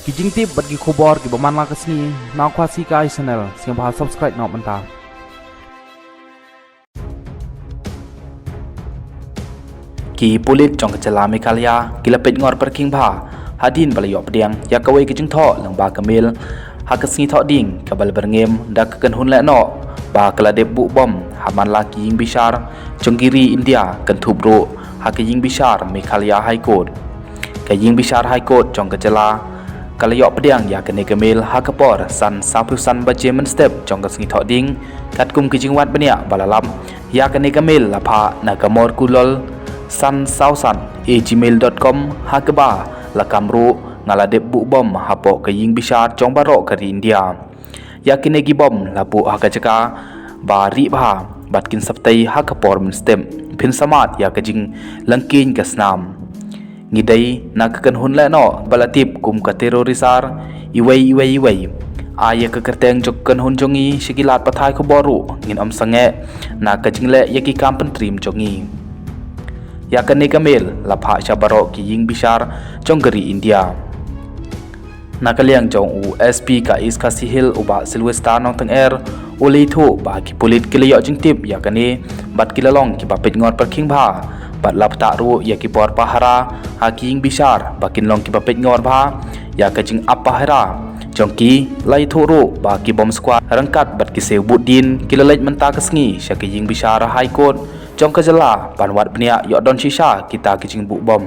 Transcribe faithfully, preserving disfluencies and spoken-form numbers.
Ki jingtip bad ki khubor kiba man la ka sngi na Khasi Kai Channel, sngewbha subscribe noh mynta. Ki pulit jong ka jylla Meghalaya ki la peit ngor pyrkhing bha hadien ba la ïoh pdiang ïa kawei ka jingthoh lyngba ka mail ha ka sngi Thohdieng kaba la byrngem da ka kynhun leh noh ba ka la dep buh bom ha man la ki ïing bishar jong ki ri India, kynthup ruh ha ka ïing bishar Meghalaya High Court. Ka ïing bishar High Court jong ka jylla ka la ïoh pdiang ïa kane ka mail ha ka por san sawphew san baje mynstep jong ka sngi Thohdieng, katkum ka jingwad bniah ba la lap ïa kane ka mail la phah na ka Morkulol san saw san at gmail dot com, ha kaba la kam ruh, "Nga la dep buh bom hapoh ka ïing bishar jong baroh ka ri India." Ïa kine ki bom la buh ha ka jaka ba rieh bha bad kin sa ptei ha ka por mynstep. Phin sa mad ïa ka jinglyngkieñ ka snam. Ngi dei na ka kynhun leh noh ba la tip kum ka terrorisar iwei iwei iwei. Ai ïa ka kyrteng jong ka kynhun jong ngi sha ki lad pathai khubor ruh, ngin ym sangeh na ka jingleh ïa ki kam pyntriem jong ngi. Ïa kane ka mail la phah sha baroh ki ïing bishar jong ka ri India. Na ka liang jong u S P ka East Khasi Hills, u Bah Sylvester Nongthynger, u la ïathuh ba ki pulit ki la ïoh jingtip ïa kane bad ki la long kiba peit ngor pyrkhing bha bad la pynthut ruh ïa ki bor pahara ha ki ïing bishar ba kin long kiba peit ngor bha ïa ka jingap pahara jong ki. La ïathuh ruh ba ki bomb squad ryngkat bad ki siew buddien ki la leit mynta ka sngi sha ka ïing bishar High Court jong ka jylla ban wad bniah ïoh don shisha kita ki jingbuh bom.